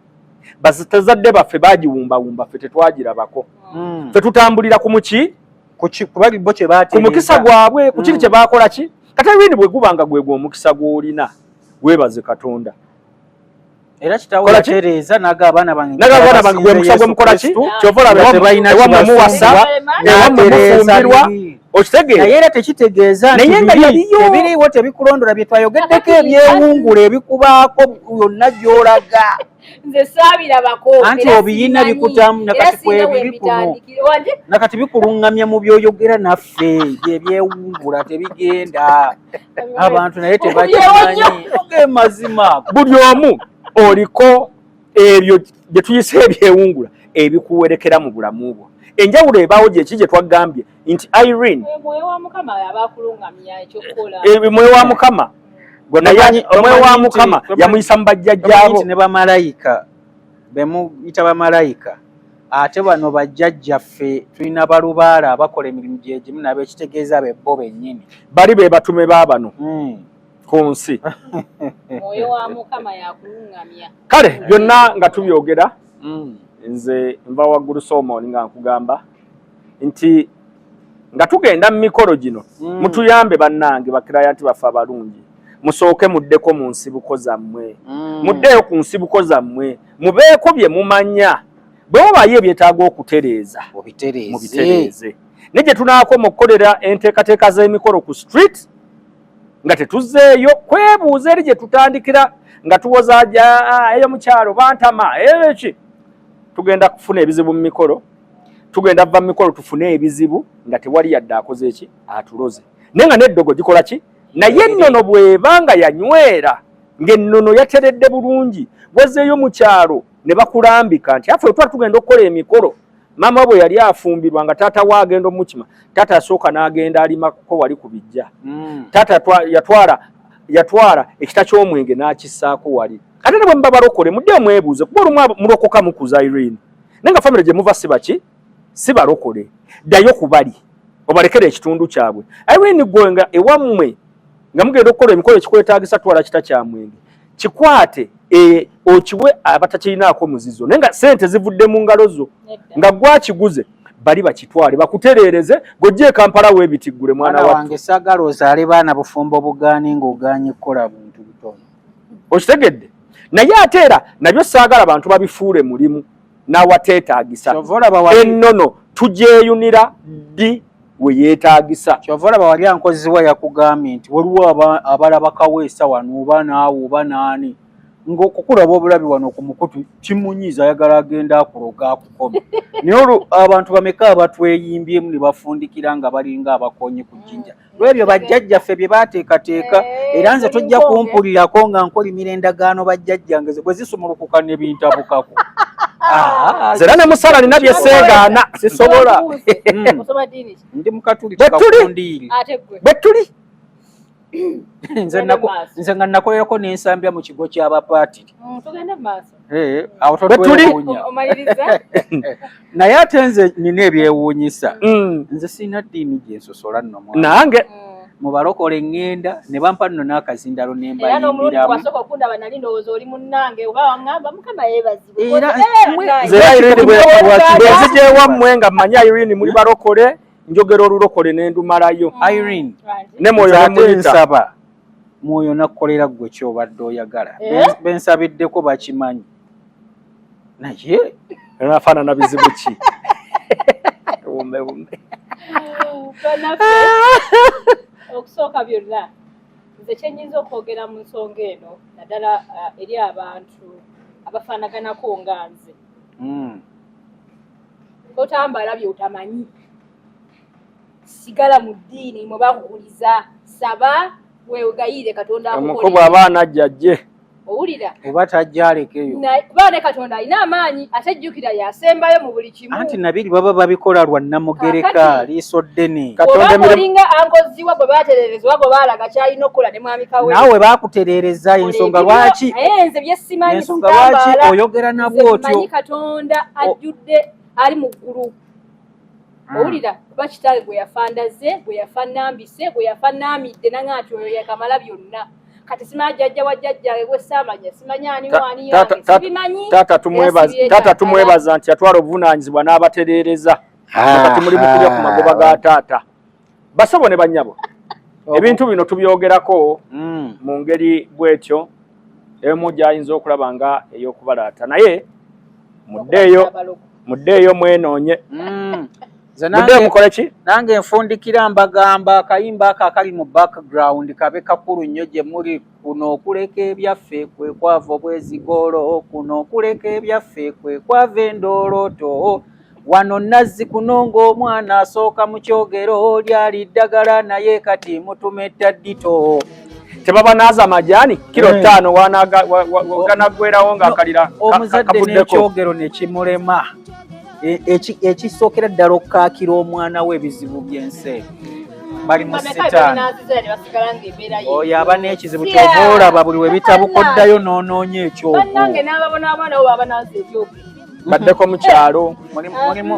bazitazadde baffe bagiwumbawumba, ffe tetwagirabako. Ffe tutambulira ku muki ku mukisa gwabwe, ku kiri kye baakola ki. Kati Irene, bwe guba nga gwe gw'omukisa gw'olina, weebaze Katonda. Era kitaawe yatereeza naga abaana bange, naga abaana bange gwe mukisa gwe mukola ki, kyova olaba ewammwe muwasa, ewammwe mufumbirwa, okitegeera? Naye era tekitegeeza nti naye nga yaliyo ebiriwo tebikulondola bye twayogeddeko, ebyewungula ebikubaako yonna gy'olaga. Nze saabirabako. Anti obiyina bikutamu nakati kwebiri kuno nakati bikuluŋŋamya mu byoyogera naffe byebyewungula tebigenda abantu naye tebakimanyi ge mazima. Buli omu oliko ebyo bye tuyise ebyewungula ebikuwerekera mu bulamu bwo. Enjawulo ebaawo gyeki gye twagambye nti Irene Mwoyo wa Mukama aba akulungamya ekyokukola. Mwoyo wa Mukama, omwoyo wa Mukama yamuyisa mu bajjajjaabo. Ne bamalayika bemuyita bamalayika, ate bano bajjajjaffe tulina balubaala abakola emirimu gyegimu nabo, ekitegeeza bebbo bennyini. Bali be batume ba bano ku nsi. Mwoyo wa Mukama yakulungamya. Kale byonna nga tubyogera, nze nva waggulu Solomon nga nkugamba nti nga tugenda mu mikolo gino, mutuyambe bannange ba client baffe abalungi, musooke muddeko mu nsibuko zammwe, muddeeyo ku nsibuko zammwe, mubeeko bye mumanya. Bwe mubaayo ebyetaaga okutereeza, mubitereeze. Ne gye tunaakoma okukolera enteekateeka z'emikolo ku street nga tetuzzeeyo kwebuuza eri gye tutandikira, nga tuwoza eyo mukyalo bantama eki, tugenda kufuna ebizibu mu mikolo. Tugenda va mu mikolo tufune ebizibu nga tewali yadde akoze eki atuloze, naye nga n'eddogo gikola ki. Naye ennono bw'eba nga yanywera, ng'ennono yateredde bulungi, wazzeeyo mu kyalo ne bakulambika nti affe twali tugenda okukola emikolo, maama bwe yali afumbirwa nga taata we agenda omukima, taata yasooka n'agenda alimako wali ku bijja. Taata yatwala ekita ky'omwenge n'akissaako wali. Ate ne bwe muba balokole, mudde mwebuuze, kuba olumu mulokoka mukuza Irene, naye nga famire gye muva si baki, si balokole. Ddayo ku bali obalekere ekitundu kyabwe. Irene, gwe nga ewammwe nga mugenda okukola emikolo ekikwetaagisa twala kita kya mwenge, kikwate okiwe abatakirinaako muzizo, naye nga sente zivudde mu ngalo zo nga gwakiguze, bali bakitwale bakutereereze gojje e Kampala weebitiggule mwana wange. Saagala ozaale baana bufumbo bugaani ng'ogaanye kukola buntu butono. Okitegedde? Naye ate era nabyo saagala bantu babifuule mulimu n'awateetaagisa. Ennono tugyeyunira ddi? We yeetaagisa. Kyova olaba wali ankoziwa yakugambye nti waliwo abalaba Kaweesa wano oba naawe oba naani, ng'okukulaba obulabi wano ku mukutu kimunyiiza, ayagala agenda akuloga akukome. Naye olwo abantu bameka abatweyimbyemu ne bafundikira nga balinga abakonye ku jjinja lwebyo bajjajjaffe bye baateekateeka. Era nze tojja kumpulirako nga nkolimira endagaano bajjajjange bwe zisumulukuka ne bintabukako. Nze era ne musala nina bye seegaana. Sisobola. Ndi mukatuliki. Bwe tuli. Kakundiiri. Ate gwe? Bwe tuli. Nze Tugende maaso. Nze nga nakolerako n'ensambya mu kigo ky'abapaatiri. Tugende mu maaso. Awo Bwe tuli. totwewuunya. Omaliriza. Naye ate nze nina ebyewuunyisa. Nze sirina ddiini gye nsosola nno mwana. Nange. Mu balokole ŋŋenda ne bampa nno n'akazindalo ne Era n'omulundi mbayimbiramu. gwasooka okundaba nali ndowooza oli munnange, oba waŋŋamba Mukama yeebazibwe. Era Nze era Irene bwe nzija ewammwe nga mmanyi Irene muli balokole, njogera olulokole ne ndumalayo. Irene, Ne mwoyo nze ne ate muyita. nsaba mwoyo nakkolera ggwe ky'obadde oyagala. Bensabiddeko bakimanyi, naye Nafaanana bizibu ki? Wumbe wumbe. Bannaffe, okusooka byonna nze kyenyinza okwogera mu nsonga eno, naddala eri abantu abafaanaganako nga nze, totambala by'otamanyi, sigala mu ddiini mwe bakukuliza, saba, weegayirire Katonda Omuko akukolere. bw'aba anajja ajje. Owulira? Oba tajja alekeyo. Kuba ne Katonda alina amaanyi, ate jjukira yasembayo mu buli kimu. Anti nabiri baba babikola lwa Namugereka. Kaakati- Liiso ddene. Katonda Oba emirimu- olinga ankoziwa gwe baterereza oba gwe baalaga kyalina okukola ne mwami Kawe. Naawe baakutereereza Kola ensonga ebibyo, lwaki naye nze bye simanyi ensonga lwaki sitambaala. oyogera Nze nabwo otyo? mmanyi Katonda ajjudde ali mu ggulu. Owulira? Kuba kitange gwe yafa ndaze, gwe yafa nambise, gwe yafa naamidde, nanga nti oyo yakamala byonna. Kati simanyi jjajja wa jjajjange gwe saamanya, simanyi ani waani yange, sibimanyi. Taata tumwebaza. Era sibyetaaga. Taata tumwebaza nti yatwala obuvunaanyizibwa n'abatereereza. Kati muli mukulya ku magoba ga taata. Basabo ne bannyabo, ebintu bino tubyogerako mu ngeri bwetyo emu gy'ayinza okulaba nga ey'okubalaata, naye muddeeyo, Abalogo. muddeeyo mwenoonye. Nze Muddeeyo mukole ki? Nange nfundikira mbagamba akayimba ako akali mu background kabe kakulu nnyo gye muli. Kuno okuleka ebyaffe kwe kwava obwezigolo, kuno okuleka ebyaffe kwe kwava endoolooto, wano nazzi kuno ng'omwana asooka mu kyogero lyali ddagala, naye kati mutumetta ddito. Tebabanaaza majaani kilo 5 ganaggwerawo ng'akalira Omuzadde kavuddeko. N'ekyogero ne kimulema. Ekisookera ddala okukaakira omwana we ebizibu by'ensi bali mu Bameka sitaani. bebinaazizza ne basigala ng'embeera ye. Oyo aba n'ekizibu. Yeah. Kyova olaba buli we bitabuka oddayo n'onoonya ekyogo. Bannange n'ababonaabona bo babanaaza ebyogero. Baddeko mu kyalo.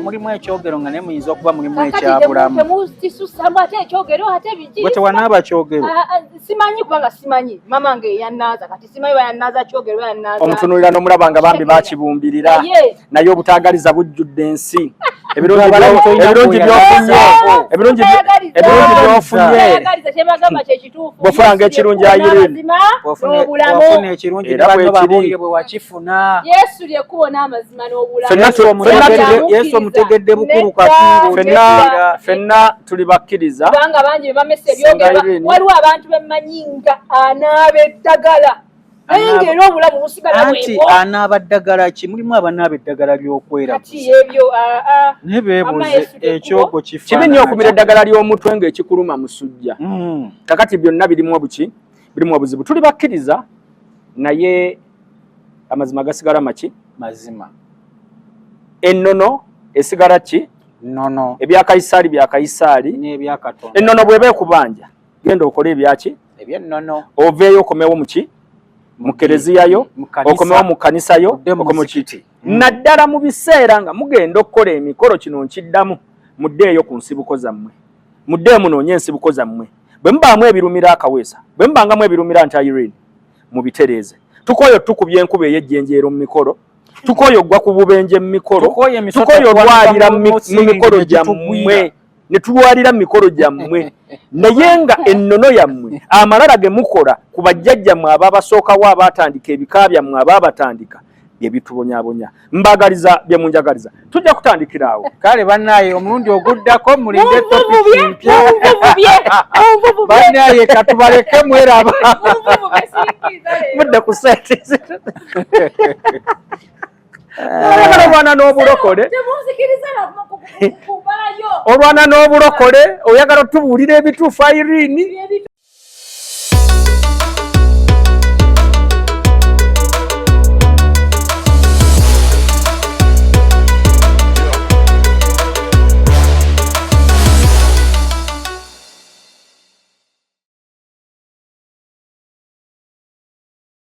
Mulimu ekyogero nga naye muyinza okuba mulimu Kakati ekyabulamu. Temukisusamu ate ekyogero ate biki? Gwe tewanaaba kyogero? Ah, ah, simanyi kubanga simanyi mama nge yanaaza, kati simanyi bayanaaza kyogero bayanaaza. Omutunuulira n'omulaba nga bambi bakibumbirira, Naye naye obutaagaliza bujjudde ensi. Ebirungi Abalamu tolina ebirungi kweyagalisa. by'ofunye, Tayagaliza. ebirungi by'ofunye. Tayagaliza, kyebagamba kyekituufu. Bw'ofunanga ekirungi, Irene. N'amazima n'obulamu. Wafuna ekirungi Era ne banno bwe kiri. babuulire bwe wakifuna. Yesu lyekkubo n'amazima n'obulamu. Yesu omutegedde bukulu kati. Ffenna tuli bakkiriza. Kubanga bangi be bamesa ebyogero. Singa Irene. Waliwo abantu bemmanyi nga anaaba eddagala, naye ng'era obulamu busigala Anti bwebwo. anaaba ddagala ki? Mulimu abanaaba eddagala ly'okweraguza. Kati ebyo ah, ah. Naye Amma beebuuze Yesu lyekkubo. ekyogo Kibi nnyo okumira eddagala ly'omutwe ng'ekikuluma musujja. Kakati byonna birimu obuki, birimu obuzibu. Tuli bakkiriza, naye amazima gasigala maki? Mazima. Ennono esigala ki? Nono. Ebya Kayisaali bya Kayisaali. N'ebyakatonda. Ennono bw'eba ekubanja, genda okole ebyaki? Ebyennono. Oveeyo okomewo muki? Mu kereziya yo, Mu kanisa. okomewo mu kanisa yo, Odde mu okomewo muzikiti. kiti. Naddala mu biseera nga mugenda okukola emikolo, kino nkiddamu, muddeeyo ku nsibuko zammwe, muddeeyo munoonye ensibuko zammwe. Bwe mubaamu ebirumira akaweesa, bwe mubangamu ebirumira nti Irene, mubitereeze. Tukooye tukubya enkuba ey'ejjenjeero mu mikolo, tukooye ogwa ku bubenje mu mikolo, Tukooye emisota tukooye olwalira okuwanika mu mu ceiling mikolo ne gyammwe, gitugwira. Ne tulwalira mu mikolo gyammwe, naye nga ennono yammwe, amalala ge mukola ku bajjajjammwe ababasookawo, abaatandika ebika byammwe, abaabatandika. Bye bitubonyabonya. Mbagaliza bye munjagaliza. Tujja kutandikira awo. Kale bannaye, omulundi oguddako mulinde Munvuvubye, topic mpya. Munvuvubye, munvuvubye. Bannaye, katubaleke mweraba. Munvuvubye, sinkiriza leero. Mudde ku sente. Oyagala olwana n'obulokole. Temunzikiriza na kumalayo. Olwana n'obulokole, oyagala otubuulira ebituufu, Irene. Ebituufu.